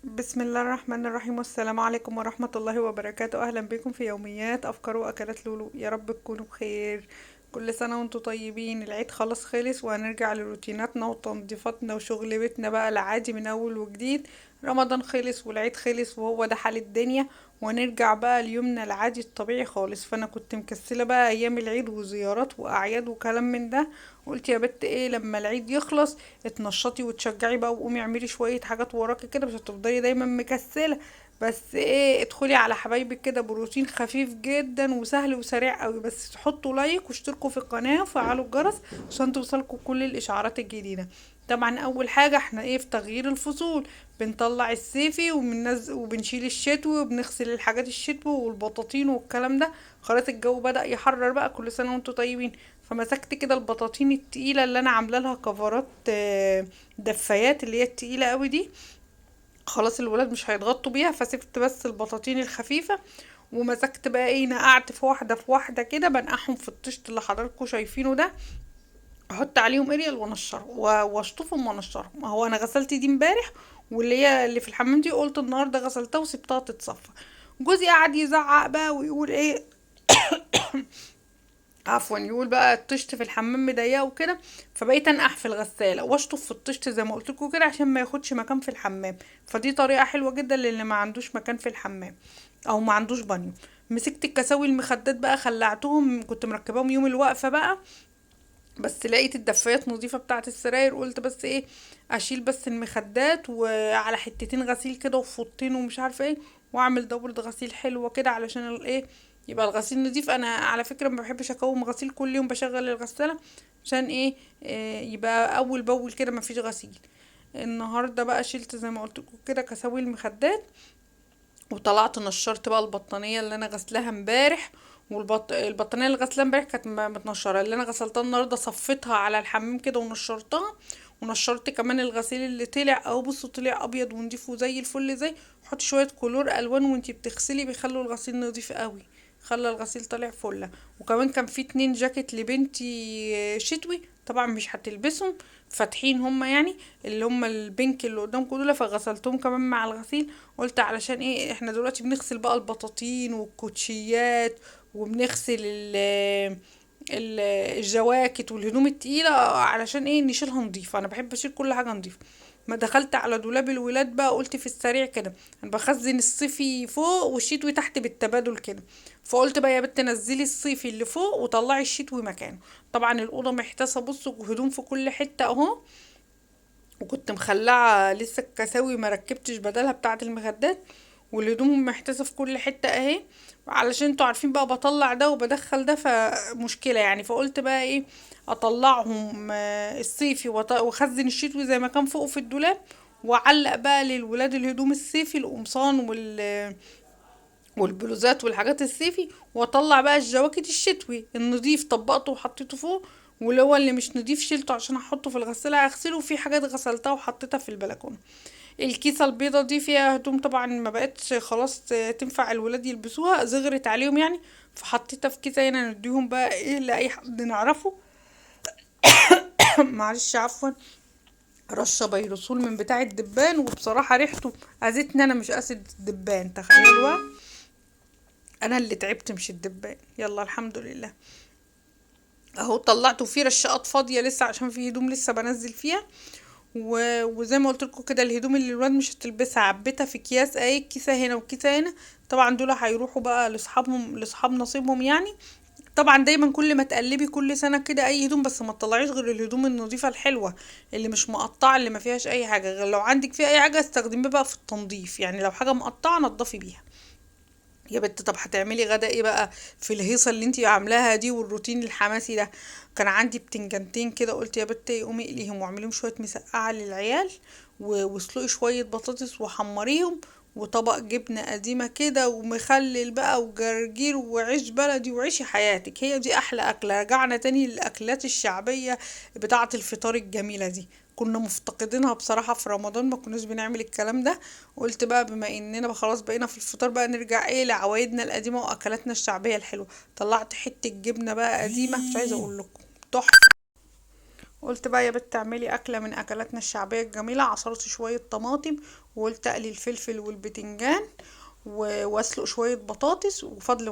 بسم الله الرحمن الرحيم، والسلام عليكم ورحمة الله وبركاته. أهلا بكم في يوميات أفكار وأكلات لولو. يا رب تكونوا بخير، كل سنة وانتم طيبين. العيد خلاص خلص وهنرجع لروتيناتنا وتنظيفاتنا وشغل بيتنا بقى العادي من أول وجديد. رمضان خلص والعيد خلص وهو ده حال الدنيا، وهنرجع بقى ليومنا العادي الطبيعي خالص. فأنا كنت مكسلة بقى أيام العيد وزيارات وأعياد وكلام من ده، قلت يا بت ايه لما العيد يخلص اتنشطي وتشجعي بقى وقومي اعملي شوية حاجات وراكي كده، مش هتفضلي دايما مكسلة. بس ايه، ادخلي على حبايبك كده بروتين خفيف جدا وسهل وسريع قوي. بس تحطوا like واشتركوا في القناة وفعلوا الجرس عشان توصلكوا كل الاشعارات الجديدة. طبعا اول حاجة احنا ايه في تغيير الفصول بنطلع الصيفي وبنشيل الشتوي وبنغسل الحاجات الشتوي والبطاطين والكلام ده. خلاص الجو بدأ يحرر بقى، كل سنة وانتم طيبين. فمسكت كده البطاطين التقيلة اللي انا عامله لها كفرات، دفايات اللي هي التقيلة قوي دي، خلاص الولاد مش هيتغطوا بيها، فسبت بس البطاطين الخفيفة. ومسكت بقى ايه، نقعت في واحدة في واحدة كده، بنقعهم في الطشت اللي حضراتكم شايفينه ده، احط عليهم اريال وانشره واشطفهم وانشرهم. هو انا غسلت دي امبارح، واللي هي اللي في الحمام دي قلت النهارده غسلتها وسبتها تتصفى. جوزي قعد يزعق بقى ويقول ايه عفوا، يقول بقى الطشت في الحمام مضيقه وكده، فبقيت انقح في الغسالة واشطف في الطشت زي ما قلت لكم كده عشان ما ياخدش مكان في الحمام. فدي طريقه حلوة جدا للي ما عندوش مكان في الحمام او ما عندوش بانيو. مسكت الكساوي المخدات بقى خلعتهم، كنت مركباهم يوم الوقفة بقى، بس لقيت الدفايات نظيفة بتاعه السراير، قلت بس ايه اشيل بس المخدات وعلى حتتين غسيل كده وفوطين ومش عارفه ايه، واعمل دورة غسيل حلوة كده علشان الايه يبقى الغسيل نظيف. انا على فكرة ما بحبش اكوم غسيل كل يوم، بشغل الغسالة عشان ايه، يبقى اول باول كده ما فيش غسيل. النهارده بقى شلت زي ما قلت لكم كده كساوي المخدات، وطلعت نشرت بقى البطانيه اللي انا غسلاها امبارح. البطانيه اللي غسلاها امبارح كانت متنشره، اللي انا غسلتها النهارده صفيتها على الحمام كده ونشرتها، ونشرت كمان الغسيل اللي طلع اهو. بصوا طلع ابيض ونضيف وزي الفل. زي حطي شوية كلور الوان وانتي بتغسلي بيخلوا الغسيل نضيف قوي، خلى الغسيل طالع فله. وكمان كان في 2 جاكيت لبنتي شتوي، طبعا مش هتلبسهم، فاتحين هما يعني اللي هما البنك اللي قدامكم دول، فغسلتهم كمان مع الغسيل. قلت علشان ايه احنا دلوقتي بنغسل بقى البطاطين والكوتشيات وبنغسل الجواكت والهدوم التقيلة علشان ايه نشيلها نظيفة. انا بحب اشيل كل حاجة نظيفة. ما دخلت على دولاب الولاد بقى قلت في السريع كده انا بخزن الصيفي فوق والشتوي تحت بالتبادل كده، فقلت بقى يا بنت نزلي الصيفي اللي فوق وطلعي الشتوي مكانه. طبعا الاوضة محتاسه، بصوا هدوم في كل حتة اهو، وكنت مخلعه لسه الكساوي ما ركبتش بدلها بتاعه المخدات، والهدوم محتاسه في كل حتة اهي، علشان انتوا عارفين بقى بطلع ده وبدخل ده فمشكله يعني. فقلت بقى ايه اطلعهم، الصيفي واخزن الشتوي زي ما كان فوق في الدولاب، واعلق بقى للولاد الهدوم الصيفي القمصان والبلوزات والحاجات الصيفي، واطلع بقى الجواكت الشتوي النضيف طبقته وحطيته فوق، واللي هو اللي مش نضيف شيلته عشان احطه في الغسالة اغسله، وفي حاجات غسلتها وحطيتها في البلكونه. الكيسة البيضة دي فيها هدوم طبعا ما بقتش خلاص تنفع الولاد يلبسوها، زغرت عليهم يعني، فحطيتها في كيسه هنا نديهم بقى ايه لاي حد نعرفه. معلش عفوا، رشه بيروسول من بتاع الدبان، وبصراحة ريحته اذتني انا، مش اسد الدبان، تخيلوا انا اللي تعبت مش الدبان. يلا الحمد لله اهو طلعته. فيه رشاقات فاضية لسه عشان فيه هدوم لسه بنزل فيها، وزي ما قلت لكم كده الهدوم اللي الولاد مش هتلبسها عبيتها في اكياس اهي، كيسه هنا وكيسه هنا. طبعا دول هيروحوا بقى لاصحابهم، لاصحاب نصيبهم يعني. طبعا دايما كل ما تقلبي كل سنة كده اي هدوم، بس ما تطلعيش غير الهدوم النظيفة الحلوة اللي مش مقطعه اللي ما فيهاش اي حاجة، غير لو عندك فيها اي حاجة استخدميها بقى في التنظيف يعني، لو حاجة مقطعه نضفي بيها. يا بت طب هتعملي غدا ايه بقى في الهيصه اللي انتي عاملاها دي والروتين الحماسي ده؟ كان عندي بتنجانتين كده، قلت يا بت قومي اقليهم واعمليهم شوية مسقعه للعيال، واسلقي شوية بطاطس وحمريهم، وطبق جبنه قديمة كده ومخلل بقى وجرجير وعيش بلدي، وعيشي حياتك. هي دي احلى اكله. رجعنا تاني للاكلات الشعبية بتاعه الفطار الجميلة دي، كنا مفتقدينها بصراحة في رمضان، ما كناش بنعمل الكلام ده. قلت بقى بما اننا خلاص بقينا في الفطار بقى نرجع ايه لعوايدنا القديمة واكلاتنا الشعبية الحلوة. طلعت حتة جبنه بقى قديمة مش عايزه اقول لكم تحفة. قلت بقى يا بت اعملي اكله من اكلاتنا الشعبية الجميلة. عصرت شوية طماطم وقلت اقلي الفلفل والبتنجان واسلق شوية بطاطس وفضل.